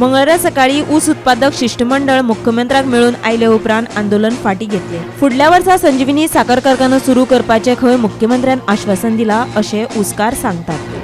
मंगळारा सकाळी ऊस उत्पादक शिष्टमंडळ मुख्यमंत्र्याक मेळून आयले उपरांत आंदोलन फाटी घेतले। फुडल्या वर्सा संजीवनी साखर कारखानो सुरू करपाचे खंय मुख्यमंत्र्यान आश्वासन दिला अशें ऊसकार सांगतात।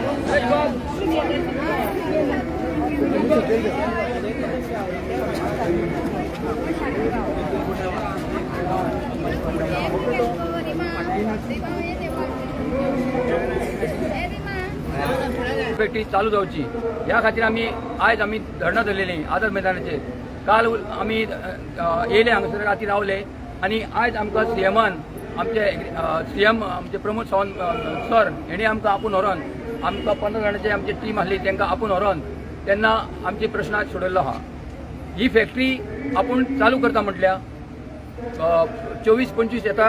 फॅक्टरी चालू जावची ह्या खातीर आमी आयज आमी धरणां धरलेली आझाद मैदानाचेर। काल आमी येयले हांगासर राती रावले आनी आयज आमकां सीएमान आमचे सीएम आमचे प्रमोद सावंत सर हेणी आमकां आपोवन व्हरोन आमकां 15 जाणांची आमची टीम आसली तांकां आपोवन व्हरोन तेन्ना आमचे प्रश्न आज सोडयल्लो आहा। ही फॅक्टरी आपूण चालू करता म्हटल्या 24-25 येता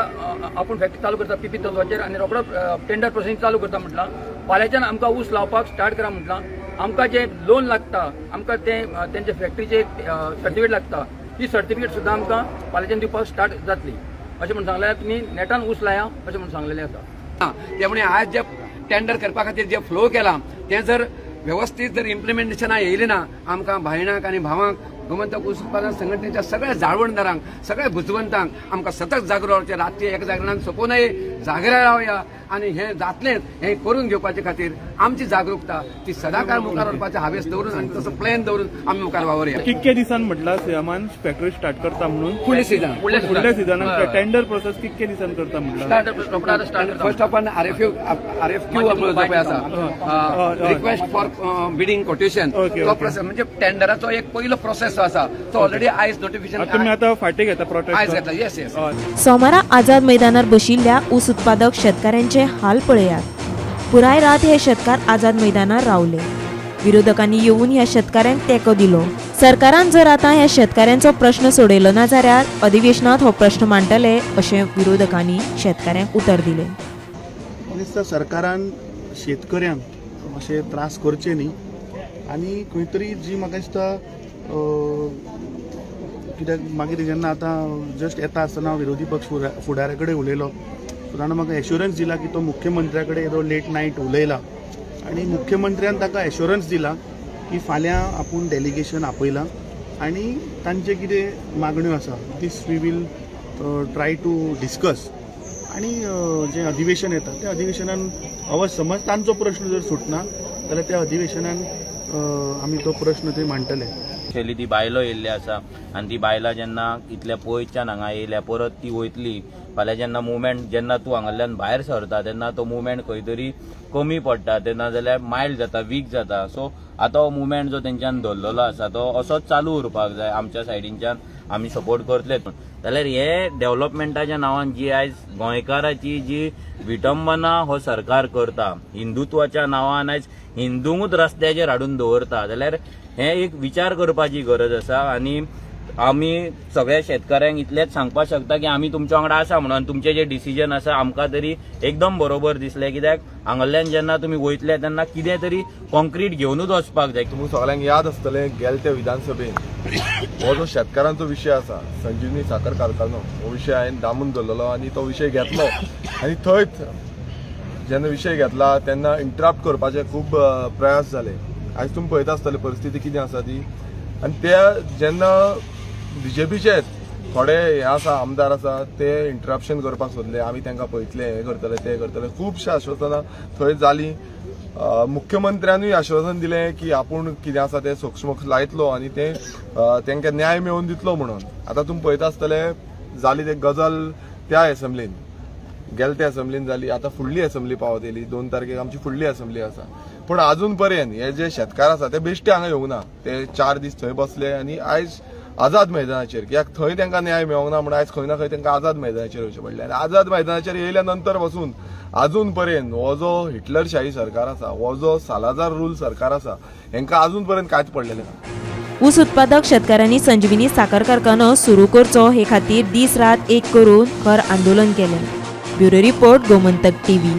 आपूण फॅक्टरी चालू करता पीपी तत्वाचेर आनी रोकडो टेंडर प्रोसेसींग चालू करता म्हटलां। फाल्यांच्यान आमकां ऊस लावपाक स्टार्ट करा म्हटलां। आमकां जें लोन लागता आमकां तें तेंचे फॅक्टरीचे सर्टिफिकेट लागता ती सर्टिफिकेट सुद्दां आमकां फाल्यांच्यान दिवपाक स्टार्ट जातली अशें म्हूण सांगलें। तुमी नेटान ऊस लाया अशें म्हूण सांगलेलें आसा। त्यामुळे आज जे टेंडर करपा खातीर जे फ्लो केला तें जर व्यवस्थीत जर इम्प्लिमेंटेशना येयलें ना आमकां भायणांक आनी भावांक गोमंतक ऊस उत्पादन संघटनेच्या सगळ्या जाळवणदारांक सगळ्या बुजवंतांक आमकां सतत जागृत रावचें। रातचें एक जागरणान सोंपूं नये, जागृत रावया आनी हें जातलेंच हें करून घेवपाचे खातीर आमची जागृकता ती सदांकाळ मुखार व्हरपाचें हावेस दवरून आनी तसो प्लॅन दवरून आमी मुखार वावरया। कितके दिसान म्हटलां सीएमान फॅक्टरी स्टार्ट करता म्हणून? फुडल्या सिजनान, फुडल्या सिजनान टेंडर प्रोसेस कितके दिसान करता म्हटलां? फर्स्ट ऑफ ऑल RFQ पळय आसा रिक्वेस्ट फॉर बिडींग कोटेशन, तो प्रोसेस म्हणजे टेंडराचो एक पयलो प्रोसेस आसा तो ऑलरेडी आयज नोटिफिकेशन तुम्ही आता फाटी घेता प्रोटेस्ट आयज घेतला। Yes yes. सोमारा आझाद मैदानार बशिल्ल्या ऊस उत्पादक शेतकाऱ्यांचे हाल पळयात। पुराय रात हे शेतकार आझाद मैदानार रावले। विरोधकांनी येवन ह्या शेतकाऱ्यांक तेंको दिलो। सरकारान जर आतां ह्या शेतकाऱ्यांचो प्रश्न सोडयलो ना जाल्यार अधिवेशनांत हो प्रश्न मांडटले अशें विरोधकांनी शेतकाऱ्यांक उतर दिलें। दिसता सरकारान शेतकऱ्यांक अशे त्रास करचे न्ही आनी खंय तरी जी म्हाका दिसता कित्याक मागीर जेन्ना आतां जस्ट येता आसतना विरोधी पक्ष फुडाऱ्या कडेन उलयलो ताणें म्हाका एश्योरन्स दिला की तो मुख्यमंत्र्या कडेन येदो लेट नायट उलयला आनी मुख्यमंत्र्यान ताका एश्योरन्स दिला की फाल्यां आपूण डेलिगेशन आपयलां आनी तांचे कितें मागण्यो आसा these we will try to discuss आनी जें अधिवेशन येता त्या अधिवेशनान अवश्य समज तांचो प्रश्न जर सुटना जाल्यार त्या अधिवेशनान आमी तो प्रश्न थंय मांडटले। स्पेशली ती बायलो येयल्ली आसा आनी ती बायलां जेन्ना इतल्या पयसच्यान हांगा येयल्या परत ती वयतली फाल्यां जेन्ना मुवमेंट जेन्ना तूं हांगासरल्यान भायर सरता तेन्ना तो मुवमेंट खंय तरी कमी पडटा, तेन्ना जाल्यार मायल्ड जाता, वीक जाता। सो आतां हो मुवमेंट जो तेंच्यान धरलेलो आसा तो असोच चालू उरपाक जाय। आमच्या सायडीनच्यान आमी सपोर्ट करतले। जाल्यार हे डेव्हलपमेंटाच्या नांवान जी आयज गोंयकाराची जी विटंबना हो सरकार करता, हिंदुत्वाच्या नांवान आयज हिंदूंकूच रस्त्याचेर हाडून दवरता, जाल्यार हे एक विचार करपाची गरज आसा। आनी आमी सगळ्या शेतकऱ्यांक इतलेंच सांगपाक शकता की आमी तुमच्या वांगडा आसा म्हणून तुमचें जें डिसिजन आसा आमकां तरी एकदम बरोबर दिसलें। कित्याक हांगासरल्यान जेन्ना तुमी वयतले तेन्ना कितें तरी कॉन्क्रीट घेवनूच वचपाक जाय। तुमकां सगळ्यांक याद आसतलें गेले त्या विधानसभेन हो जो शेतकारांचो विशय आसा संजीवनी साखर कारखानो हो विशय हांवें दामून दवरलेलो आनी तो विशय घेतलो आनी थंयच जेन्ना विशय घेतला तेन्ना इंटरप्ट करपाचे खूब प्रयास जाले। आयज तुमी पळयता आसतले परिस्थिती कितें आसा ती आनी त्या जेन्ना बीजेपीचेच थोडे हे आसा आमदार आसा ते इंटरप्शन करपाक सोदले, आमी तांकां पळयतले, हें करतले, तें करतले, खुबशीं आश्वासनां थंय जालीं। मुख्यमंत्र्यानूय आश्वासन दिलें की आपूण कितें आसा तें सोक्षमोक्ष लायतलो आनी तें तांकां न्याय मेळोवन दितलो म्हणून। आतां तुमी पळयता आसतले जाली ते गजाल त्या एसेंब्लीन, गेले त्या एसेंब्लीन जाली, आतां फुडली एसेंब्ली पावत येयली, 2 तारखेक आमची फुडली एसेंब्ली आसा। पूण आजून पर्यंत हे जे शेतकार आसा ते बेश्टे हांगा येवंक ना, ते 4 दीस थंय बसले आनी आयज आझाद मैदानाचेर, कित्याक थंय तांकां न्याय मेळोंक ना म्हूण आयज खंय ना खंय तांकां आझाद मैदानाचेर येवचें पडलें। आनी आझाद मैदानाचेर येयल्या नंतर पासून आजून पर्यंत हो जो हिटलरशाही सरकार आसा, हो जो सालाजार रूल सरकार आसा, हेंकां आजून पर्यंत कांयच पडलेलें ना। ऊस उत्पादक शेतकऱ्यांनी संजीवनी साखर कारखानो सुरू करचो हे खातीर दीस रात एक करून खर आंदोलन केलें। Bureau report, Gomantak TV.